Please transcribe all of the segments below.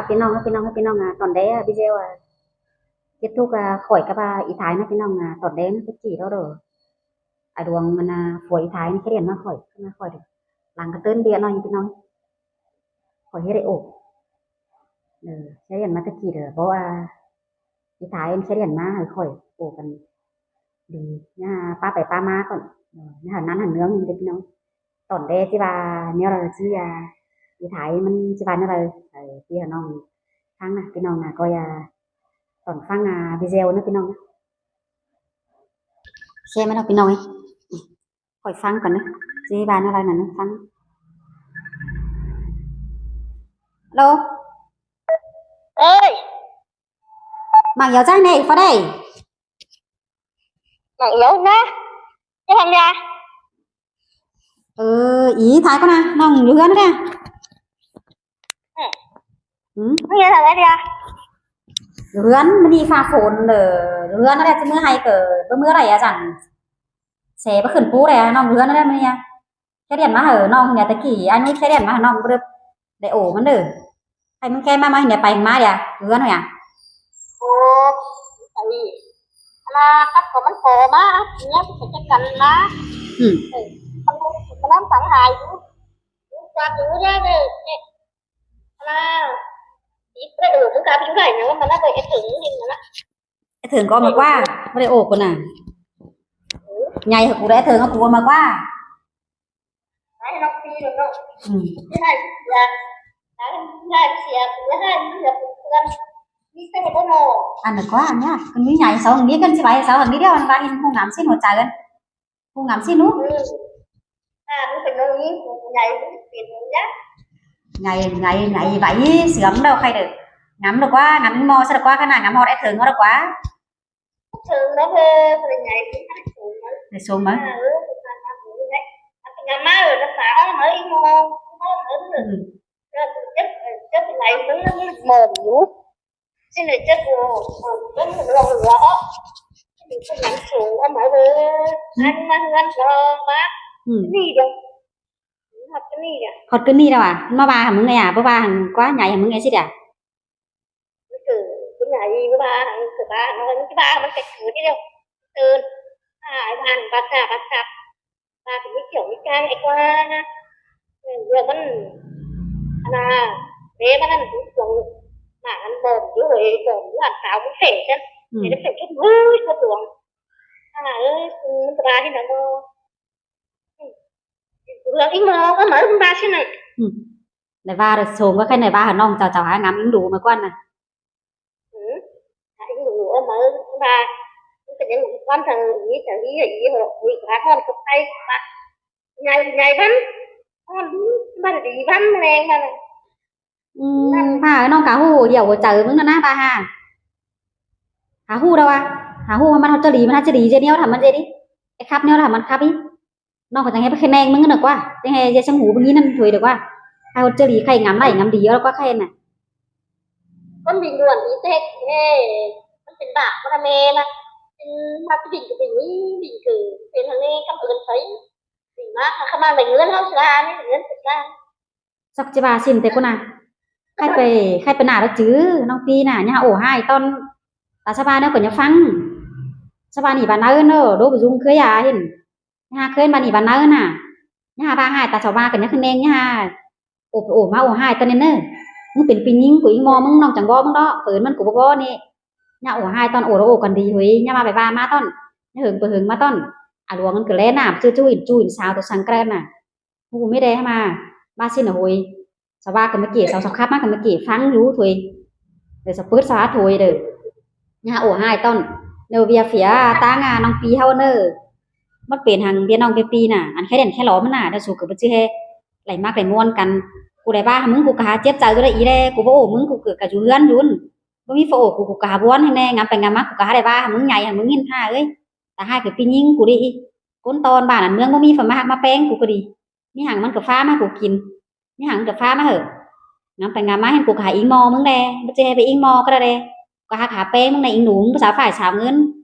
ພີ່ນ້ອງ ພີ່ນ້ອງ ພີ່ນ້ອງ ອາ ຕອນແລກ ອາ ວິເຊວ ອາ ເຈັບທຸກ ອາ ຂ້ອຍກັບ ອາ ອີທາຍນະ ພີ່ນ້ອງ ອາ ຕອນແລກນະ ແຕ່ກີ້ເນາະ ອາ ດວງມັນ ອາ ຜົວອີທາຍມັນຂະຫຍັນມາຂ້ອຍ ມາຂ້ອຍ ຫຼັງກະເຕີນເບຍໜ້ອຍ ພີ່ນ້ອງ ຂ້ອຍເຮັດໃຫ້ໂອ ເອີ ຂະຫຍັນມາແຕ່ກີ້ເດີ ເພາະວ່າ ອີທາຍມັນຂະຫຍັນມາໃຫ້ຂ້ອຍ ໂອກັນດີ ຢ່າປະໄປປະມາກ່ອນ ເອີ ຢ່າຫັ້ນນັ້ນຫັ້ນເໜືອງເດີ ພີ່ນ້ອງ. ຕອນແລກຊິວ່າແນວໃດ ຊິ ອາ ອີທາຍມັນຊິວ່າແນວໃດ ໃຫ້ພີ່ນ້ອງຟັງນະ ພີ່ນ້ອງນະ ກໍຢ່າ ຕອນຟັງ ອາ ວິເຊວນະ ພີ່ນ້ອງນະ ແຊມາເນາະ ພີ່ນ້ອງເອີຍ ຂ້ອຍຟັງກ່ອນນະ ຊິວ່າແນວໃດນັ້ນນະ ຟັງ ໂລ ເອີຍ ມັກຢາວຈັງແດ່ ພໍໄດ້ ມັກຢາວນະ ຈະທຳຢາ ເອີ ອີ ຖ່າຍກ່ອນນະ ນ້ອງຢູ່ເຮືອນແທ້ ອື ອື ເຮັດຫຍັງເດ ຢູ່ເຮືອນ ມື້ນີ້ຟ້າຝົນເດີ ຢູ່ເຮືອນນັ້ນແຫຼະ ຊິເມືອໃຫ້ເກີດ ບໍ່ເມືອໄດ້ອາຈານ ແສບໍ່ຂຶ້ນປູແລ້ວ ນ້ອງຢູ່ເຮືອນນັ້ນແຫຼະມື້ນີ້ ຂະຫຍັນມາໃຫ້ນ້ອງແດ່ ແຕ່ກີ້ອັນນີ້ຂະຫຍັນມາໃຫ້ນ້ອງ ບໍ່ໄດ້ ໄດ້ໂອມັນເດີ ໃຫ້ມັນແກ່ມາ ມາໃຫ້ແດ່ ໄປມາເດ ເຮືອນເຮົາ ໂອ້ ອັນນີ້ ລາກັບກໍມັນຂໍມາ ເນຍ ໄປຈັດການມາ ອື ເອີ ມັນ ມັນນຳສັງຫາຢູ່ ຝາກຢູ່ເດີ ລາ ອີກ ບໍ່ໄດ້ໂອ ມັນກະໄປຢູ່ໄດ້ຫຍັງ ມັນນະ ໄປເຮັດເຖິງນີ້ນະ ເຖິງກໍມາກວ່າ ບໍ່ໄດ້ໂອກພຸ້ນນະ ໃຫຍ່ເຂົາ ກູໄດ້ເຖິງເອົາກູມາກວ່າ ໃຫ້ນ້ອງປີເນາະ ອື ຊິໃຫ້ເສຍ ໃຫ້ເສຍ ຊິໃຫ້ເສຍເພື່ອນ ມີແຕ່ບໍ່ເນາະ ອັນນັ້ນກວ່າ ອັນນີ້ ມັນມີໃຫຍ່ສອງນີ້ ກັນຊິໄວ້ເສົານີ້ດຽວ ອັນວ່າເຫັນຜູ້ງາມສິ້ນຫົວໃຈກັນ ຜູ້ງາມຊິໜູ ອື ຖ້າມັນເປັນໜູນີ້ ໃຫຍ່ເປັນຫຍັງ ໃຫຍ່ ໃຫຍ່ ໃຫຍ່ໄວ ເສື່ອມແລ້ວໃຄເດີ ງາມດອກວ່າ ງາມໝໍຊະດອກວ່າ ຂະໜາດງາມຮອດໄອ້ເຖິງເອົາດອກວ່າ ເຖິງແລ້ວເພິ່ນໃຫຍ່ ໄດ້ສູງມາ ເອີ ງາມມາ ເອີ ລັກສາເອົາມາອີກໝໍ ໝໍ ເອີ ເອີ ເຈົ້າເປັນໄຫນ ເບິ່ງໝໍຢູ່ ຊິໄດ້ຈັກໂອ ເອີ ເບິ່ງເຫຼືອເນາະ ນີ້ເພິ່ນຍັງສູງເອົາມາເດີ ອັນມາເຮືອນລອງມາ ອື ນີ້ເດີ ຮອດນີ້ເດີ ຮອດຄືນນີ້ແລ້ວຫວາ ມາວ່າຫາມຶງໄອ້ຫຍັງ ບໍ່ວ່າຫາມຶງກວ່າ ໃຫຍ່ຫາມຶງໄອ້ຊິດຽ ເກີດເປັນໃຫຍ່ ບໍ່ວ່າຫາມຶງ ຄືວ່າເນາະ ມັນຊິວ່າມັນເກີດນີ້ແລ້ວ ເກີດ ອ້າຍບ້ານ ບັກກາ ບັກກາ ວ່າກໍມີກ່ຽວມີການໄອ້ກວ່າ ເອີ ເລື່ອງມັນ ອັນນ່າ ເດ້ ມັນນັ້ນ ຊ່ວງໜ້າມັນບອມຢູ່ເວີຍ ບອມຢູ່ ອັນສາວມັນເສດນັ້ນ ອືມ ເສດເສດຈົນ ເຮີ້ຍ ໂຄດດວງ ອ່າ ເອີຍ ມັນສະບາຍທີ່ນະບໍ່ ເລື່ອງອີ່ໝໍກໍມາລຳບາກຊິນະ ອືມ ໄດ້ວ່າໂຊງກໍແຄ່ໄດ້ວ່າ ນ້ອງເຈົ້າ ເຈົ້າຫາງາມອີ່ດູມາກ່ອນນະ ອືມ ອີ່ດູເອົາມາວ່າ ມັນເປັນຫຍັງ ຄວາມທາງນີ້ ທາງນີ້ ອີ່ຫອກ ມີການຮ້ອນກັບໄປ ວ່າ ໃຫຍ່ ໃຫຍ່ພັນ ຮ້ອນດີ ມັນດີພັນ ແມງມັນ ອືມ ພານ້ອງກະຮູ້ ດຽວຫົວໃຈມຶງນະນະ ພາຫາ ຫາຮູ້ແລ້ວວ່າ ຫາຮູ້ວ່າມັນເຮົາຈະດີ ມັນເຮົາຈະດີ ຈະແນວທຳມັນຈະດີ ໄອ້ຄັບແນວທຳມັນຄັບອີ ນ້ອງກໍຈັ່ງໃຫ້ໄປຂະແໜງມຶງນັ້ນກວ່າ ຈັ່ງໃຫ້ຢ່າຊະຫູບາງນີ້ນັ້ນ ໂດຍດອກວ່າ ໃຫ້ເຮົາຈະດີ ໃຫ້ງາມໄດ້ງາມດີ ແລ້ວກໍໃຫ້ນະ ຄົນດິນດ່ວນດີແທ້ແທ້ ມັນເປັນບາບບໍ່ລະແມ່ນະ ເປັນມາດິນກໍເປັນນີ້ ດິນຄືເປັນທາງນີ້ ຄຳເອີ້ນໃສ ດິນມາ ຄຳມາໃນເຮືອນເຮົາຊະລານີ້ ເຮືອນເປັນລາ ສັກຈະວ່າສິ້ນແຕ່ພຸ້ນນະ ໃຄໄປ ໃຄໄປໜ້າລະຈື່ ນ້ອງປີນະ ຢ່າໂອ້ຮ້າຍຕອນ ຕາສະບາຍແນວກໍຢ່າຟັງ ສະບາຍໜີບ້ານນາເອີ້ນເດີ ໂດໄປຍຸງເຄືອຢ່າເຫັນ ຢ່າຫາເຄີຍບ້ານນີ້ບ້ານນາເອີ້ນນະ ຢ່າຫາວ່າຮ້າຍ ຕາສະບາຍກໍຢ່າຂຶ້ນແນງ ຢ່າໂອ້ ໂອ້ມາໂອ້ຮ້າຍຕອນນີ້ເນີ ມຶງເປັນປີຍິງ ກູອີ່ໝໍມຶງ ນ້ອງຈັ່ງເວົ້າມຶງເນາະ ເອີ້ນມັນກໍບໍ່ພໍນີ້ ຢ່າໂອ້ຮ້າຍຕອນ ໂອ້ລະໂອ້ກັນດີເຮີ້ຍ ຢ່າວ່າໄປວ່າມາຕອນ ຢ່າເຫິງໄປເຫິງມາຕອນ ອາຫຼວງມັນກໍແລນາ ຈື່ຈູ້ ຈູ້ອິນ ຈູ້ອິນຊາວ ໂຕສັງກະແລນນະ ຮູ້ມີແດ່ມາ ບາຊິນນະໂຫຍ ສະຫວາກະມະເກ ສາວສະຂັບມາກະມະເກ ຟັງຢູ່ໂຖຍ ເດີສະປຶດສະຫວາໂຖຍເດີ ຢ່າໂອ້ຮ້າຍຕ້ອນ ເນີເວຍເຟຍຕາງານ້ອງປີເຮົາເນີ ມັນເປັນຫັ້ນເວຍນ້ອງເວຍປີນະ ອັນແຄແດນແຄຫຼໍມັນນະ ດຽວສູກໍບໍ່ຈື່ແຮ ໄຫຼມັກໄຫຼມ່ວນກັນ ກູໄດ້ວ່າຫາມຶງ ກູກະຫາເຈັບໃຈຢູ່ໄດ໋ອີແລ ກູບໍ່ໂອ້ມຶງ ກູກະຢູ່ເຮືອນຢູ່ ບໍ່ມີໃຜໂອ້ກູ ກູກະຫາວອນໃຫ້ແດ່ ງາມໄປງາມມາ ກູກະຫາໄດ້ວ່າຫາມຶງໃຫຍ່ ຫາມຶງຍິນ ຫ້າເອີຍ ຕາຮ້າຍຄືປີຍິງ ກູເດອີ ຄົນຕອນບ້ານອັນເມືອງບໍ່ມີໃຜມາຮັກມາແປງ ກູກໍດີ ມີຫຍັງມັນກໍຟ້າມາໃຫ້ກູກິນ ມີຫຍັງມັນກໍຟ້າມາເຮີ້ ງາມໄປງາມມາ ເຫັນກູກໍຫາອີ່ໝໍມຶງແດ່ ບໍ່ເຈໃຫ້ໄປອີ່ໝໍກໍໄດ້ແດ່ ກໍຫາກະຫາແປງມຶງໃນອີ່ໜູ ພາສາຝ່າຍສາວເງິນ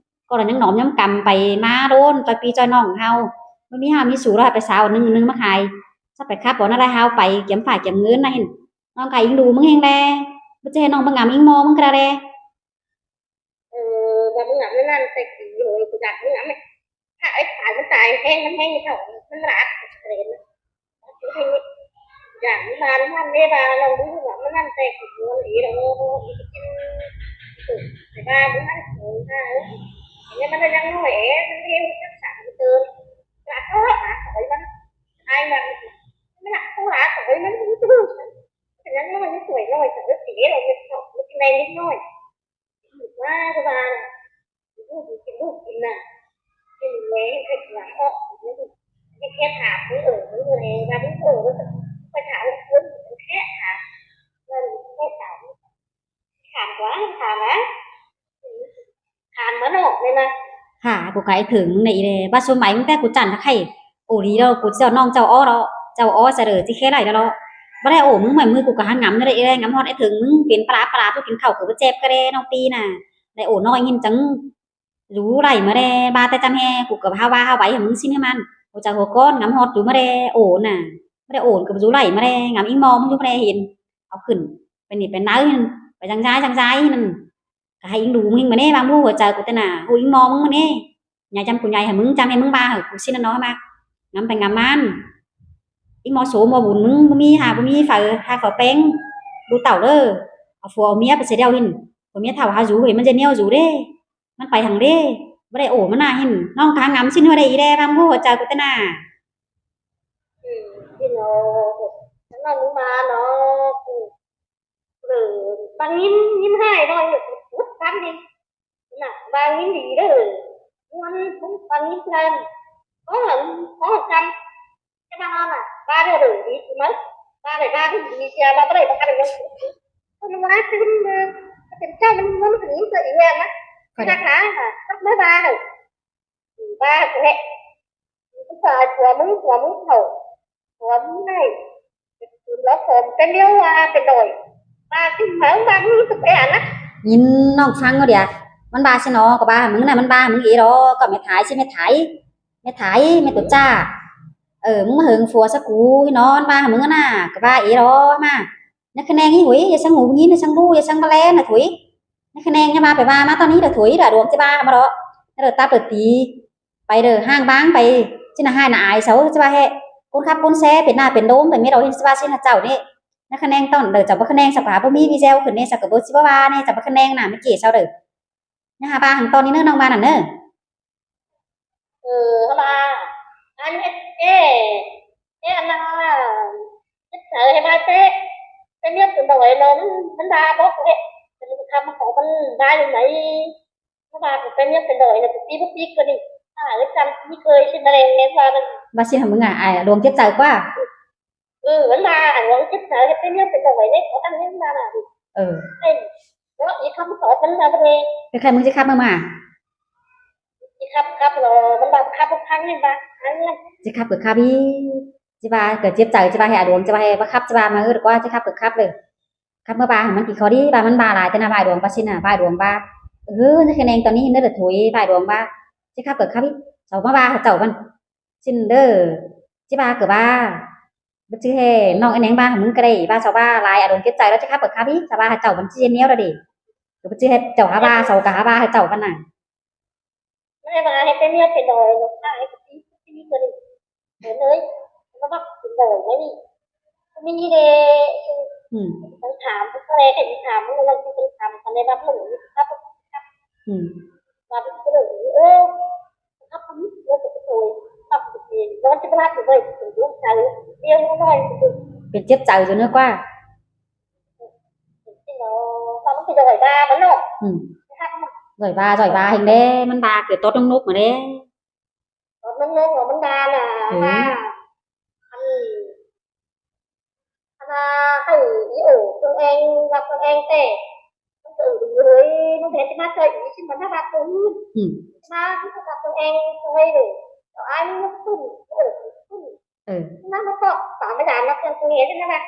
ກໍລະຍັງໜອມຍຳກຳໄປມາໂດນ ຈອຍປີຈອຍນ້ອງເຮົາ ບໍ່ມີເຮົາມີສູລະໄປສາວໜຶ່ງໜຶ່ງມາຂາຍ ຊະໄປຂັບບໍ່ນະໄດ້ເຮົາໄປກຽມຝ້າຍກຽມເງິນນະ ເຫັນນ້ອງກະອີ່ໜູມຶງແຮງແດ່ ບໍ່ຈະໃຫ້ນ້ອງໄປງຳອີ່ໝໍ້ມຶງກະໄດ້ແລະ. ເອີ ວ່າມຶງງຳນັ້ນແຕ່ກີ້ເອີຍ ກູຢາກມຶງງຳ ຖ້າໄອ້ຕາຍມັນຕາຍແຮງ ມັນແຮງເຖົ້າ ມັນລາກເລີຍ ຢາກມານຳເດ້ ວ່າລອງດູວ່າມັນນັ້ນແຕ່ກີ້ເອີຍ ແຕ່ວ່າມັນນັ້ນເອີຍ ມັນຍັງນ້ອຍເອ ມັນເຮັດຈັກສາງເຕີ ລາກເອີຍ ອາຍມັນ ອາຍມັນ ມັນລາກເອີຍ ມັນ ມັນຍັງນ້ອຍ ມັນສວຍນ້ອຍ ແຕ່ວ່າເສຍແລ້ວ ມັນແມ່ນເດັກນ້ອຍ. ວ່າ ວ່າ ລູກກິນ ລູກກິນນະ ກິນແລ້ວເຮັດຫຍັງເອາະ ເຮັດ ເຮັດຖາມ ເອີ ເອີ ວ່າ ເອີ ໄປຖາມຄົນແຄ່ຖາມ ເອີ ໄປຖາມ ຖາມວ່າ ຖາມວ່າ ຖາມມາເນາະ ແມ່ນນະ ຫາ ກູກະໄອ້ເຖິງ ມຶງໄດ້ອີແລ ບັດສົມໃບມຶງແຕ່ກູຈັນ ຖ້າໃຄ ໂອ ດີແລ້ວ ກູຊິເອົານ້ອງເຈົ້າອໍເນາະ ເຈົ້າອໍຊະເດີ ຊິແຄ່ໄດ້ແລ້ວເນາະ ບໍ່ໄດ້ໂອ ມຶງ ເມື່ອຍມືກູກະຫາງຳໄດ້ອີແລ ງຳຮອດໄອ້ເຖິງ ມຶງເປັນປາປາ ບໍ່ກິນເຂົ້າກະບໍ່ແຈບກະແດ່ ນ້ອງປີນະ ໄດ້ໂອນ້ອຍຍິນຈັ່ງ ຮູ້ໄຫຼມາແດ່ ບາແຕ່ຈຳແຮ່ ກູກະຫາວ່າຫາໄວໃຫ້ມຶງຊິນໃຫ້ມັນ ຫົວໃຈຫົວກ້ອນ ງຳຮອດຢູ່ມາແດ່ ໂອນະ ບໍ່ໄດ້ໂອນກະບໍ່ຮູ້ໄຫຼມາແດ່ ງຳອີ່ໝໍ້ມຶງຢູ່ມາແດ່ ເຫັນ ເອົາຂຶ້ນ ໄປນີ້ໄປນາ ໄປຈັ່ງຊາຍຈັ່ງຊາຍນັ້ນ ກະໃຫ້ອີ່ດູມຶງມາແດ່ ບາງຮູ້ຫົວໃຈກູແຕ່ໜ້າ ຮູ້ອີ່ໝໍ້ມຶງມາແດ່ ຍາຍຈຳກູໃຫຍ່ໃຫ້ມຶງ ຈຳໃຫ້ມຶງບາໃຫ້ກູຊິນນະເນາະ ມາ ງຳໄປງຳມາ ອີ່ໝໍ້ໂສໝໍ້ບຸນ ມຶງບໍ່ມີຫາ ບໍ່ມີໃຜ ຫາເຂົາແປງ ດູເຕົ້າເດີ ເອົາຜົວເອົາເມຍໄປໃສ່ດຽວຫັ້ນ ຜົວເມຍເຖົ້າຫາຢູ່ເຮີ້ຍ ມັນຈະໜຽວຢູ່ເດ້ ມັນໄປຫັ້ນເດ້ ບໍ່ໄດ້ໂອມັນນະຫັ້ນ ນ້ອງກະຫາງຳຊິນເຮົາໄດ້ອີແດ່ ບາງຮູ້ຫົວໃຈກູແຕ່ໜ້າ ອືມ ພີ່ນ້ອງ ນ້ອງມາເນາະ ເອີ ບາງຍິນ ຍິນຮ້າຍໜ້ອຍ ອຸດຕັນນີ້ນະ ບາງຍິນດີເດີ ມ່ວນ ບາງຍິນເພື່ອນ ໂອ້ ໂອ້ ກັນ ຈະມານອນນະ ບາເດີ ດີຊິມາ ບາໄດ້ ບາດີເສຍ ບາບໍ່ໄດ້ ບາໄດ້ ຄົນມາຕື່ນເດີ ເປັນເຈົ້າມັນ ມັນກໍຍິງຕົວເອງນະ ຄັກນະ ກັບມາບາເດີ ບາແຫຼະ ສາຍຜົວມຶງ ຜົວມຶງເຖົ້າ ຜົວມຶງໃຫ້ ລາວຂອມເປັນແນວວ່າເປັນດອຍ ບາຊິເໝີບາມີສະເປນນະ ຍິນນ້ອງຟັງເອົາເດ ມັນບາຊິເນາະ ກະບາໃຫ້ມຶງນະ ມັນບາໃຫ້ມຶງເອດອກ ກະແມ່ໄຖຊິແມ່ໄຖ ແມ່ໄຖ ແມ່ຕຸຈ້າ ເອີ ມຶງມາເຫິງຜົວຊະກູ ນອນບາໃຫ້ມຶງຫັ້ນນະ ກະບາເອດອກ ມາ ຍາຂະແນງນີ້ ໂຫຍ ຢ່າຊ່າງຫູຍິນ ຢ່າຊ່າງຮູ້ ຢ່າຊ່າງມາແລນນະ ໂຫຍ ຍາຂະແນງ ຢ່າມາໄປວ່າມາຕອນນີ້ເດີ ໂຫຍ ດາດວງ ຈະບາມາເດາະ ເດີ ຕາເປີດຕີ ໄປເດີ ຫ້າງບ້າງໄປ ຊິໜ້າຮ້າຍໜ້າອາຍເຂົາ ຈະວ່າແທ້ ຄົນຂັບຄົນແຊ ເປັນໜ້າເປັນໂດມ ເປັນເມັດເອົາ ເຫັນຊິວ່າຊິນະເຈົ້ານີ້ ຍາຂະແນງຕອນເດີ ເຈົ້າບໍ່ຂະແນງ ສະບາຍບໍ່ມີວີແຊວຂຶ້ນນີ້ ສະກະບໍ່ຊິວ່າວ່າແນ່ ເຈົ້າບໍ່ຂະແນງໜ້າ ມັນເກເຊົາເດີ ຍາຫາບາຫັ້ນຕອນນີ້ເນີ ນ້ອງບາຫັ້ນເນີ. ເອີ ເຮົາວ່າ ອັນເອັດເອ ເອ ອັນນ່າ ເຮັດໃສ່ໃຫ້ມາເຕະ ເປັນເລື່ອງເປັນດອຍເນາະ ມັນດ່າບໍ່ເອ ເປັນຄຳຂອງມັນດ່າຢູ່ໃນ ເຮົາວ່າເປັນເລື່ອງເປັນດອຍເນາະ ປີບໍ່ປີກວ່ານີ້ ຖ້າເອີ ຈຳທີ່ເຄີຍຊິມາແລງແມ່ນວ່າມັນ ວ່າຊິໃຫ້ມຶງອະ ອາຍຫຼວງເຈັບໃຈກວ່າ. ເອີ ມັນວ່າອັນຫວັງຈິດໃຈເຮັດເປັນເລື່ອງເປັນດອກໄມ້ເດ້ ເຂົາຕັ້ງເລື່ອງມານະ ເອີ ເອີ ເນາະ ອີກຄຳຕອບມັນວ່າບໍ່ໄດ້ ເປັນໃຜມຶງຊິຂັບມາ ມາ ຊິຂັບ ຂັບເນາະ ມັນວ່າຂັບບໍ່ພັງນີ້ວ່າ ອັນນັ້ນ ຊິຂັບກໍຂັບອີກ ຊິວ່າກໍເຈັບໃຈ ຊິວ່າໃຫ້ອາດວງ ຊິວ່າໃຫ້ບໍ່ຂັບ ຊິວ່າມາເອີ ກວ່າຊິຂັບກໍຂັບເລີຍ ຂັບມາວ່າໃຫ້ມັນກິນເຂົ້າດີ ວ່າມັນວ່າຫຼາຍແຕ່ນະ ວ່າອາດວງວ່າຊີ້ນະ ວ່າອາດວງວ່າ ເອີ ນີ້ຄະແນງຕອນນີ້ເດີ ໂຖຍ ວ່າອາດວງວ່າ ຊິຂັບກໍຂັບອີກ ເຂົາມາວ່າເຂົາເຈົ້າມັນ ຊິນເດີ ຊິວ່າກໍວ່າ ບໍ່ຈື່ແທ້ ນ້ອງໄອ້ແນງວ່າໃຫ້ມຶງກໍໄດ້ ວ່າຊາວວ່າຫຼາຍອາລົມເຈັບໃຈ ລາວຈະຂັບກໍຂັບອີກ ຊາວວ່າເຂົາເຈົ້າມັນຊິເຮັດແນວໃດເດ ກໍບໍ່ຈື່ແທ້ ເຈົ້າຫາວ່າ ເຂົາກໍຫາວ່າເຂົາເຈົ້າປານນັ້ນ ບໍ່ໄດ້ວ່າໃຫ້ເປັນເມຍເປັນດອຍ ລາວໃຫ້ເປັນປີ ປີກໍໄດ້ ເອີ ລາວມັກເປັນດອຍໄວ້ນີ້ ມີເດ້ ອືມ ຕ້ອງຖາມ ເຂົາແລະ ໃຫ້ຖາມ ເຂົາເຈົ້າຊິເປັນຖາມ ຄັນໄດ້ຮັບເລື່ອງນີ້ ຄັບ ອືມ ວ່າເປັນເລື່ອງນີ້ ເອີ ເປັນເຈັບໃຈຢູ່ເນີກວ່າ ອືມ ຢອຍວ່າ ຢອຍວ່າແຮງເດ້ ມັນວ່າເກີດຕອດນົກໆມາເດ້ ຕອດນົກໆ ມັນວ່ານະ ເອີ ວ່າ ອັນ ອັນວ່າໃຫ້ອີໂອເພິ່ນແອງ ວ່າເພິ່ນແອງແຕ່ ມັນກໍເອີດີເລີຍ ມັນແທນຊິມາຊ່ອຍອີ ຊິມາຮັບເພິ່ນ ອືມ ມາຄືກັບເພິ່ນແອງຊ່ອຍເລີຍ ເຈົ້າອ້າຍມັນຂຶ້ນ ເອີ ຂຶ້ນ ເອີ ມັນມາເກາະຕາມມາຢາມນຳເພິ່ນເຮັດນັ້ນນະ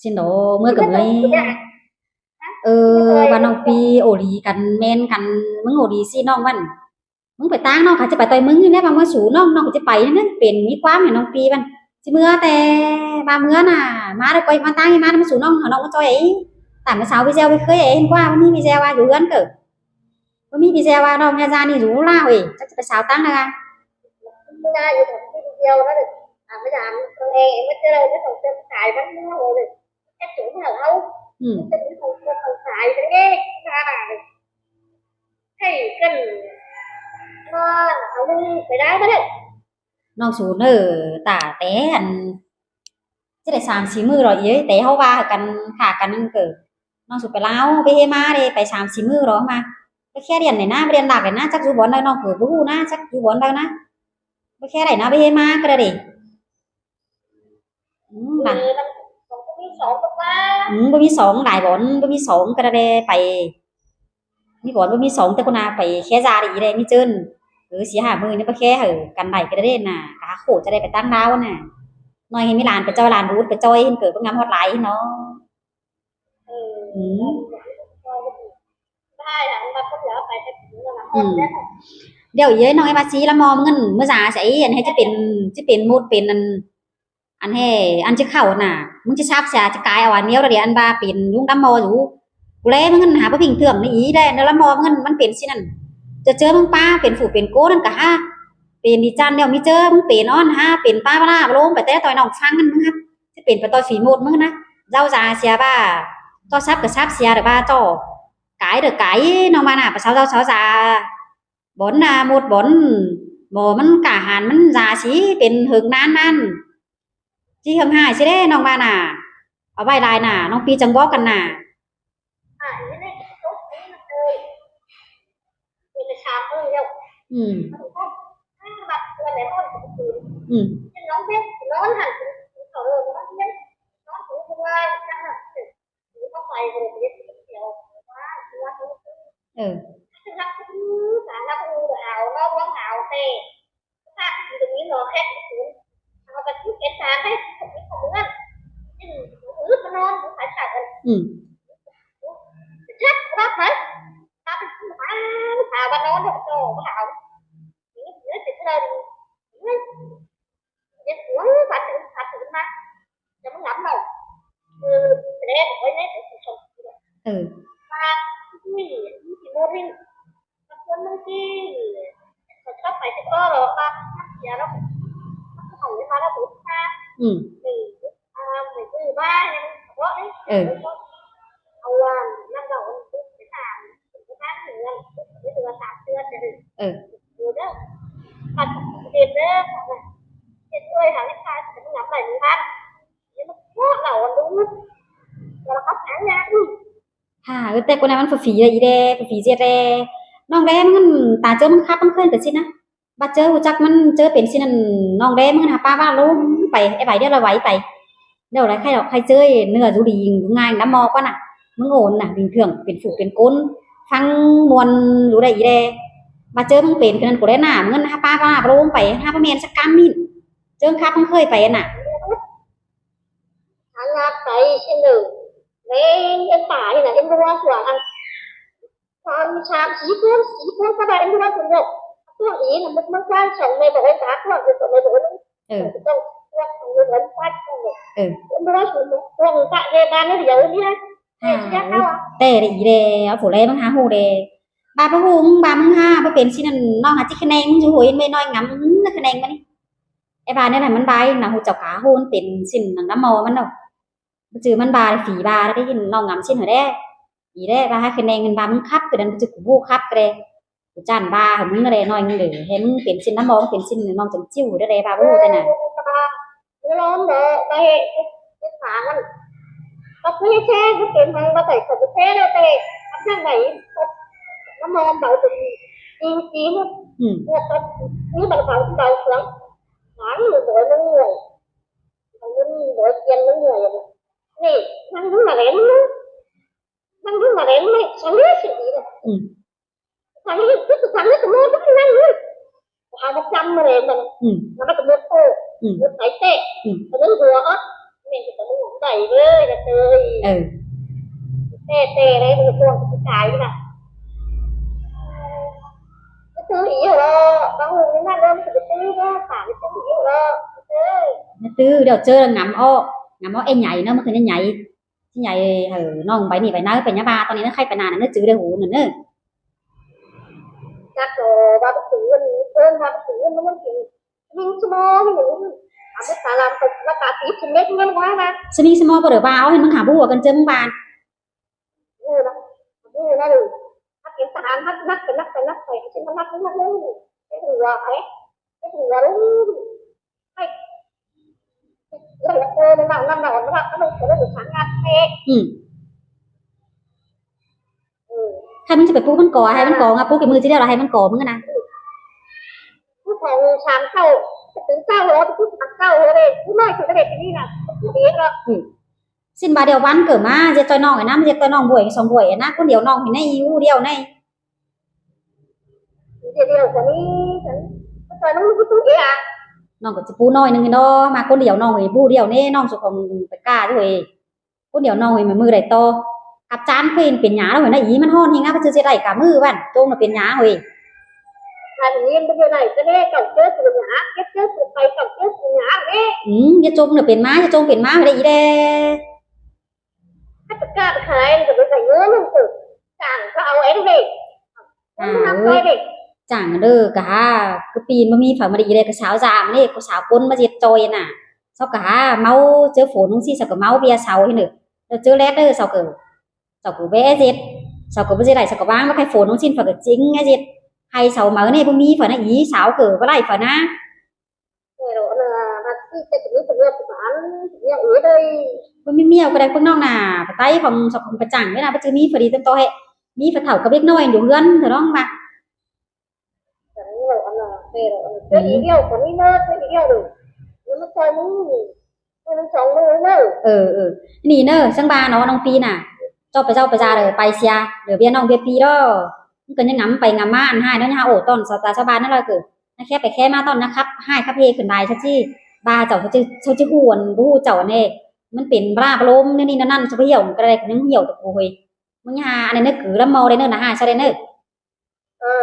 ຊິນໂດ ເມື່ອກໍເມື່ອຍ ເອີ ວ່ານ້ອງປີໂອດີກັນ ແມ່ນກັນ ມຶງໂອດີຊິນ້ອງມັນ ມຶງໄປຕ່າງນ້ອງ ເຂົາຈະໄປຕ່ອຍມຶງນີ້ແຫຼະ ວ່າເມື່ອສູ່ນ້ອງ ນ້ອງກໍຈະໄປນັ້ນເປັນ ມີຄວາມໃຫ້ນ້ອງປີມັນ ຊິເມື່ອແຕ່ວ່າເມື່ອນະ ມາແລ້ວກໍມາຕ່າງ ມານຳສູ່ນ້ອງ ເອົານ້ອງມາຈ່ອຍ ຕາມແມ່ສາວພີ່ແຊວໄປເຄີຍເຫັນກວ່າ ບໍ່ມີພີ່ແຊວວ່າຢູ່ເຮືອນເກີດ ບໍ່ມີພີ່ແຊວວ່ານ້ອງຍາຊານີ້ຢູ່ລາວເອງ ຈັກຈະໄປສາວຕ່າງນານາ ບໍ່ໄດ້ຢູ່ຄົນດຽວນະ ຕາມມາຢາມຕົວເອງ ມາເຈີແລ້ວຕ້ອງເຈີສາຍມັນເນາະ ເອີ ແຕ່ສູງເທົ່າເຮົາ ອືມ ເປັນຂອງເຂົາຂາຍເດ້ ໃຫ້ກັນວ່າເອົາໄປໄດ້ບໍ່ໄດ້ ນ້ອງສູນເອີຍ ຕາແຕ່ອັນ ຈະໄດ້ສາມສີ່ມື້ດອກເອີຍ ແຕ່ເຮົາວ່າກັນ ຖ້າກັນນັ້ນເກີດ ນ້ອງສູນໄປລາວ ໄປເຮມາເດ້ ໄປສາມສີ່ມື້ດອກມາ ໄປແຄ່ລຽນນີ້ນະ ໄປລຽນລາກນີ້ນະ ຈັກຢູ່ບ່ອນໃດ ນ້ອງເກີດບໍ່ຮູ້ນະ ຈັກຢູ່ບ່ອນໃດນະ ໄປແຄ່ໄດ້ນະ ໄປເຮມາກໍໄດ້ເດ້ ອືມ ເອີ ມັນບໍ່ມີສອງກໍວ່າ ອືມ ບໍ່ມີສອງຫຼາຍບ່ອນ ບໍ່ມີສອງກໍໄດ້ໄປ ມີບ່ອນບໍ່ມີສອງ ແຕ່ຄົນນາໄປແຄ່ຢາໄດ້ອີກໄດ້ ມີເຈີນ ເອີ ສີ່ຫ້າໝື່ນນີ້ ໄປແຄ່ໃຫ້ກັນໄດ້ກໍໄດ້ເດ້ນະ ກະໂຄຈະໄດ້ໄປຕ່າງລາວນະ ໜ້ອຍໃຫ້ມີຫຼານໄປຈ່ອຍ ຫຼານດູດໄປຈ່ອຍ ເຫັນເກີດເບິ່ງງາມຮອດຫຼາຍເນາະ ເອີ ອືມ ໄດ້ລະ ມັນກໍເຫຼືອໄປແຕ່ ອືມ ດຽວເອີຍ ນ້ອງເອວາຊີລະມອມເງິນມື້ສາໃສ ອັນໃຫ້ຈະເປັນ ຈະເປັນໝົດເປັນອັນ ອັນແຮ່ ອັນຈະເຂົ້ານະ ມຶງຈະສັບເສຍ ຈະກາຍເອົາອັນດຽວລະເດ ອັນວ່າເປັນຍຸງດຳມໍຢູ່ ກູແລມຶງຫັ້ນຫາບໍ່ພິງເທື່ອງນີ້ອີແລ ລະມອມເງິນມັນເປັນຊີ້ນັ້ນ ຈະເຈີມຶງປ້າເປັນຟູເປັນໂກນັ້ນກະຫາ ເປັນອີຈັນແນວມີເຈີມຶງເປັນອອນຫາ ເປັນປ້າບາລາບະໂລມໄປແຕ່ຕ່ອຍນ້ອງຟັງນັ້ນ ມຶງຫາ ຈະເປັນໄປຕໍ່ຝີໝົດມຶງນະ ເຈົ້າຈະເສຍວ່າ ຕໍ່ສັບກະສັບເສຍ ຫຼືວ່າຕໍ່ກາຍເດີກາຍ ນ້ອງມານະ ປະເຊົາເຈົ້າເຊົາຈາ ບ່ອນນາໝົດບ່ອນ ໝໍມັນກາຫານມັນຢາຊິເປັນເຫິງນານນັ້ນ ຊິເຫິງຫາຍຊິເດ້ນ້ອງວ່ານາ ເອົາໄວ້ຫຼາຍນາ ນ້ອງປີຈັ່ງບອກກັນນາ ອືມ ອືມ ເອີ ອືມ ເຮັດສວນສັດເປັນສັດເປັນມາ ຈະມາຫຍັບເຮົາ ຄືສະແດງໄວ້ໃນສັງຄົມ ເອີ ວ່າ ນີ້ ນີ້ຊິບໍ່ຫຼິ້ນ ບາງຄົນບາງທີ ກໍກັບໄປຕິດຕໍ່ ວ່າເສຍແລ້ວ ເຮົາເວລາລະບົບມາ ອືມ ເອີ ອ່າ ມື້ວານນີ້ ເພາະ ເອີ ເອົາວ່າ ນຳເຮົາໄປຖາມ ເປັນປະທານເຮືອນ ເປັນເວລາສາມເດືອນ ເອີ ເອີ ເດີ ບັດເຮັດເດີ ເຮັດຊ່ວຍຫາເງິນຄ່າ ຈະໄດ້ນຳໄປມີບ້ານ ເຮັດເພາະເຮົາ ອັນ ດູ ແລ້ວເຮົາຫາຍາກອີກ ຫາ ເອີ ແຕ່ກວ່ານັ້ນມັນຟຣີໆ ອີແດ່ ຟຣີໆ ເສຍແດ່ ນ້ອງແດ່ ມັນຕາເຈີມັນຄັບ ມັນເຄີຍເປັນຊີ້ນະ ບາດເຈີຮູ້ຈັກມັນເຈີເປັນຊີ້ນັ້ນ ນ້ອງແດ່ ມັນຫາປ້າວ່າລົງໄປ ໄອ້ໃບດຽວລະໄຫວໄປ ດຽວລະໄຂ້ດອກໄຂ້ເຈີ ເນື້ອຢູ່ດີຢູ່ງ່າຍນຳໝໍກວ່ານະ ມຶງໂອນນະ ດິງເຄື່ອງ ເປັນຟູເປັນກົນ ຟັງມ່ວນຢູ່ໄດ້ອີແດ່ ບາດເຈີມຶງເປັນຄືນັ້ນ ກູແລໜ້າເງິນຫາປ້າວ່າລົງໄປ ຫາບໍ່ແມ່ນສັກກຳນີ້ ເຈີຄັບມັນເຄີຍໄປຫັ້ນນະ ຫາຍາກໄປຊິເດີ ແມ່ນເປັນຕາຍນະ ເຫັນບໍ່ວ່າສວນອັນ ສາມ ສາມສີ່ຄົນ ສີ່ຄົນກໍໄດ້ ເປັນຄົນລະຄົນເດີ ພວກອີນະ ມັນ ມັນການສອງແມ່ບໍ່ໄດ້ຕາພວກເດີ ສອງແມ່ບໍ່ໄດ້ ເອີ ຕ້ອງພວກເດີ ເອີ ເປັນບໍ່ໄດ້ຄົນເດີ ພວກກະເວບານດຽວນີ້ນະ ແຕ່ໄດ້ອີແລ້ວ ຜູ້ໃດມັນຫາຮູ້ແດ່ ບາດບໍ່ຮູ້ ບາດມຶງຫາບໍ່ເປັນຊີ້ນັ້ນ ນ້ອງຫາຈິກຂະແໜງ ມັນຢູ່ໂຫຍ ເຫັນແມ່ນ້ອຍງຳ ຂະແໜງມັນນີ້ ໄອ້ບາດນັ້ນນະ ມັນບາຍນະ ຮູ້ເຈົ້າກາຮູ້ ມັນເປັນຊີ້ນນຳໝໍມັນເນາະ. ບໍ່ຈື່ມັນວ່າຝີວ່າໄດ້ຍິນນ້ອງງຳຊິນຫັ້ນແດ່ ອີແດ່ວ່າໃຫ້ຄະແນນມັນວ່າມຶງຄັບ ຄືນັ້ນບໍ່ຈື່ກູຮູ້ຄັບກໍໄດ້ ກູຈ້ານວ່າໃຫ້ມຶງແດ່ໜ້ອຍໜຶ່ງເດີ ໃຫ້ມຶງເປັນຊິນນຳໝໍ ເປັນຊິນນ້ອງຈັງຈິ້ວໄດ້ແດ່ວ່າບໍ່ຮູ້ແຕ່ໜ້າ ລອງເດີ ໄປເຮັດ ເຮັດຫາມັນ ກໍຄືແຊ ບໍ່ເປັນຫຍັງ ບໍ່ໃສ່ຂອງແຊແລ້ວແຕ່ ທາງໃດ ນ້ຳມອມເບົາຕົວນີ້ ຈິງໆ ອືມ ບວກກັບມີບັນເບົາ ເບົາເຄື່ອງ ຫາງໂດຍມັນເມື່ອຍ ມັນໂດຍກຽນມັນເມື່ອຍ ນີ້ ມັນມາແລງ ມັນມາແລງ ມັນ ສັງເວຊ ອືມ ສັງເວຊ ສັງເວຊ ມັນນັ້ນ ເອົາມາຈຳມາແລງ ມັນ ອືມ ມັນກໍໝົດໂຕ ອືມ ໝົດໄປແທ້ ອືມ ກໍເລີຍຫົວເອົາ ແມ່ນຊິຕ້ອງໄດ້ເວີຍ ກະເຕີຍ ເອີ ແຕ່ ແຕ່ໄດ້ ບໍ່ຕ້ອງຊິຕາຍນະ ກະເຕີຍອີກແລ້ວ ບາງມື້ນັ້ນເລີ່ມຊິໄປຕື້ເດີ ປາກນີ້ຕື້ອີກແລ້ວ ກະເຕີຍ ແມ່ຕື້ ດຽວເຈີແລ້ວງຳອອກ ງຳອອກ ໄອ້ໃຫຍ່ເນາະ ມັນຄືໃຫຍ່ ໃຫຍ່ໃຫ້ນ້ອງໄປນີ້ໄປນາ ໄປຍາບາ ຕອນນີ້ນະ ໃຄໄປນານະ ຈື່ໄດ້ຫູນັ້ນເດີ. ຈັກກໍວ່າໄປຖືເງິນ ເອີ້ນວ່າໄປຖືເງິນ ມັນຍັງຊິຍິງສົມອງຢູ່. ອາ ໄປຕາລາມ ໄປ ໄປຕາຕີເມັດເງິນວ່ານະ ສະມິງສະມອງບໍ່ໄດ້ວ່າ ເອົາໃຫ້ມຶງຫາບໍ່ຮູ້ກັນເຈີມຶງບາດ. ເອີນະ ເອີນະ ເອີ ຖ້າເປັນທະຫານ ຮັກ ນັກ ເປັນນັກ ເປັນນັກ ເປັນນັກ ເປັນນັກ ເປັນນັກ ເປັນຫົວ ເອີ ເປັນຫົວ ເອີ ໃຫ້ ເອີ ເອີ ນັ້ນ ນັ້ນ ນັ້ນ ນັ້ນ ມັນກໍໄດ້ສາງງານແທ້. ອືມ ເອີ ຖ້າມຶງຈະໄປປຸກມັນກໍ ໃຫ້ມັນກໍ ງາປຸກໃຫ້ມື້ທີດຽວ ແລ້ວໃຫ້ມັນກໍ ມຶງນະ ຜູ້ຂອງສາມເຕົ້າ ເປັນເຕົ້າ ເອີ ຜູ້ສາມເຕົ້າເລີຍ ຜູ້ນ້ອຍສຸດກໍໄດ້ປີນີ້ນະ ຜູ້ເອງເນາະ. ອືມ ສິ້ນບາດດຽວວັນເກີດມາ ເຮັດຊ່ອຍນ້ອງໄອ້ນຳ ເຮັດຊ່ອຍນ້ອງບວຍ ສອງບວຍນະ ຄົນດຽວນ້ອງໃຫ້ໃນຢູ່ດຽວໃນ ດຽວດຽວກວ່ານີ້ ຊ່ອຍນ້ອງຜູ້ເອງ ນ້ອງກໍຊິປູນ້ອຍໜຶ່ງເນາະ ມາຄົນດຽວນ້ອງເອີຍ ຜູ້ດຽວແນ່ ນ້ອງເຈົ້າຂອງໄປກ້າດ້ວຍ ຄົນດຽວນ້ອງເອີຍ ມື້ໃດຕໍ່ ກັບຈານຄືເປັນຫຍັງເນາະ ນະອີ ມັນຮ້ອນແຮງນະ ເພິ່ນຊິໄດ້ກະມື້ວັນ ໂຈມນະເປັນຫຍັງເອີຍ. ອັນນີ້ມັນເປັນໄດ້ ກໍໄດ້ເຈົ້າເຈີຜູ້ຫຍັງ ເຈັບເຈີຜູ້ໄປ ເຈົ້າເຈີຜູ້ຫຍັງເດ້. ອືມ ຢ່າຈົ່ມເດີ ເປັນມາ ຢ່າຈົ່ມເປັນມາໄດ້ອີແດ່. ຖ້າປະກາດຂາຍກໍໄປໃສ່ເງິນນັ້ນເຕີ ຈ້າງກໍເອົາເອງເດ້. ອ່າ ນຳຊ່ອຍເດ້ ຈ້າງເດີ ກະຫາ ຄືປີນບໍ່ມີໄຟມາດີເດ້ ກະສາວຈ້າງເດ້ ກະສາວຄົນມາເຮັດຈ່ອຍນະ. ເຂົາກະຫາເມົາ ເຈີຝົນຈັ່ງຊີ້ ເຂົາກະເມົາເບຍເຊົາເຫັນເດີ ແລ້ວເຈີແລດເດີ ເຂົາກະ ເຂົາກະແວະເຮັດ ເຂົາກະບໍ່ຊິໄດ້ ເຂົາກະວາງໄວ້ໃຫ້ຝົນຈັ່ງຊີ້ ເຂົາກະຈິງເຮັດ ໃຫ້ເຊົາເມົານີ້ບໍ່ມີໄຟນະອີ ສາວເກີບໍ່ໄດ້ໄຟນະ. ບໍ່ມີເມຍກໍໄດ້ພວກນ້ອງນະ ປະໄຕຂອງສອງຄົນປະຈັງເວລາບໍ່ຈື່ມີພໍດີເຕັມຕໍ່ແຮະ ມີຜູ້ເຖົ້າກັບເດັກນ້ອຍຢູ່ເຮືອນເຖິງນ້ອງວ່າ ເອີ ເອີ ນີ້ເນີ ຊັ້ນບາເນາະ ນ້ອງປີນະ ເຈົ້າໄປເຈົ້າໄປຈາເດີ ໄປເສຍ ເດີເບຍນ້ອງເບຍປີເດີ ມັນກໍຍັງງຳໄປງຳມາ ອັນຮ້າຍເນາະ ຫາໂອ້ຕ້ອນຊາວຕາຊາວບ້ານນັ້ນລະ ເກີ ນາແຄບໄປແຄມາຕອນນາຄັບ ຮ້າຍຄັບເຮຂຶ້ນຫຼາຍຊະຈິ ບາເຈົ້າ ເຂົາຈະ ເຂົາຈະຮູ້ ອັນ ບໍ່ຮູ້ເຈົ້າ ອັນນີ້ ມັນເປັນບາລາບະໂລມ ແນວນີ້ແນວນັ້ນ ຊະບໍ່ຫ່ຽວ ມັນກໍໄດ້ ຍັງຫ່ຽວຕະກູເຮີຍ ມຶງຢ່າ ອັນນັ້ນເດີ ກືລຳເມົາໄດ້ເນີ ນາຮ້າຍຊະໄດ້ເນີ. ເອີ